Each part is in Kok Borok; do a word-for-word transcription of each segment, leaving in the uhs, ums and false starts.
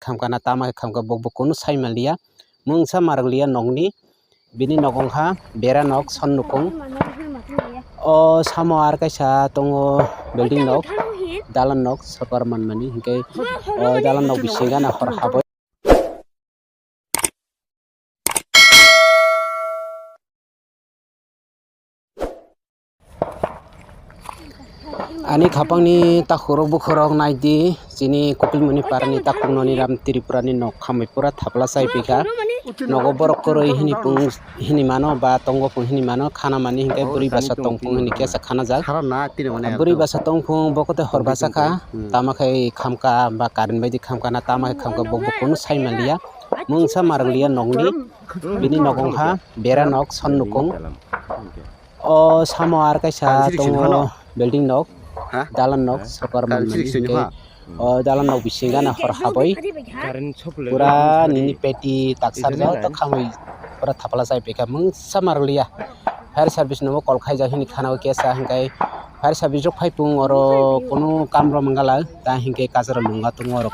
khamkha na tama khe khamkha bo, bo kunu sai manliya. Mungsa marwkliya nokni, bini nok wngkha bera nok son nukung. O samo ar kaisa tongo building nok, dalan nok sorkar manmani hinkhe o dalan nok bisingo na hor habwi. Ani khapangni takhurok bukhukrok naidi, chini Kopilmuni parani takhuknoni ram Tripurani nok khamwi pura thapla chai phaikha. Nogo borok kwrwi hini pung hini mano ba tongo pung hini mano, khana mani hinkhe bwrwi basa tongphung hini kesa khanajak. Bwrwi basa tongphung bo kote hor basa kha, tama khai khamkha ba current bai di khamkha na tama khai khamkha bo, bo kunu sai manliya. Mungsa marwkliya nokni, bini nok wngkha bera nok son nukung. O samo ar kaisa tongo building nok, dalan nok sorkar manmani hinkhe o dalan nok bisingo na hor habwi pura nini peti taksarjak to khamwi pura thapla chai phaikha. Mungsa marwkliya fire service nobo call khaijak hini khana o kesa hinkhe fire service rok phai pung oro kunu kam rok mangalak ta hinkhe kachara lungya tongo oro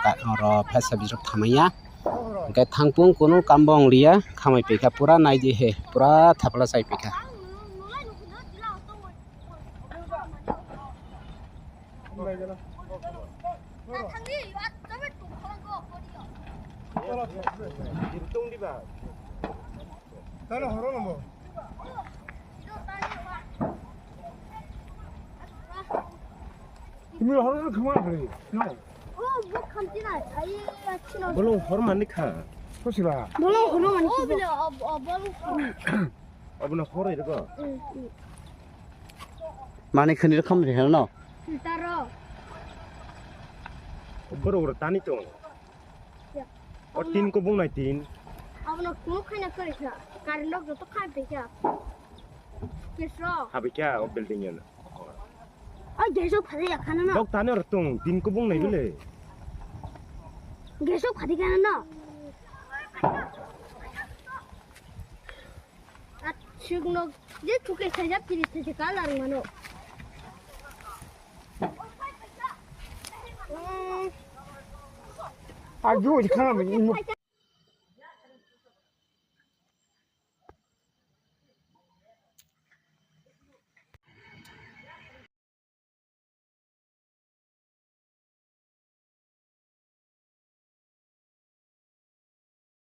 fire service rok thamaya. Hwnkhe thangphung kunu kam bo wng liya, khamai paikha pura naidi he, pura thapla chai paikha. Tini horo no khama kri. No. Oh, bo khamti na. Ai, achhi no. Bolong hor mani kha. Kosiba. Bolong horo mani kha. Oh, bile, oh, oh, bolong horo. Abono horo ito ko. Mm, mm. Mani khani kham ri hano. Taro. Boro ura tani to. Ya. O tin ko bung nai tin. Abono kuno khaina kari kha. Kari nok joto khai pe kha. Kesro. Habi kha o building yana. Ai, gesok phari ya khana no. Dok tani oro tung, tin kubung nai bile. Gesok phari khana no. At sugno je thuke sajak kiri these kalar mano. Aju khana.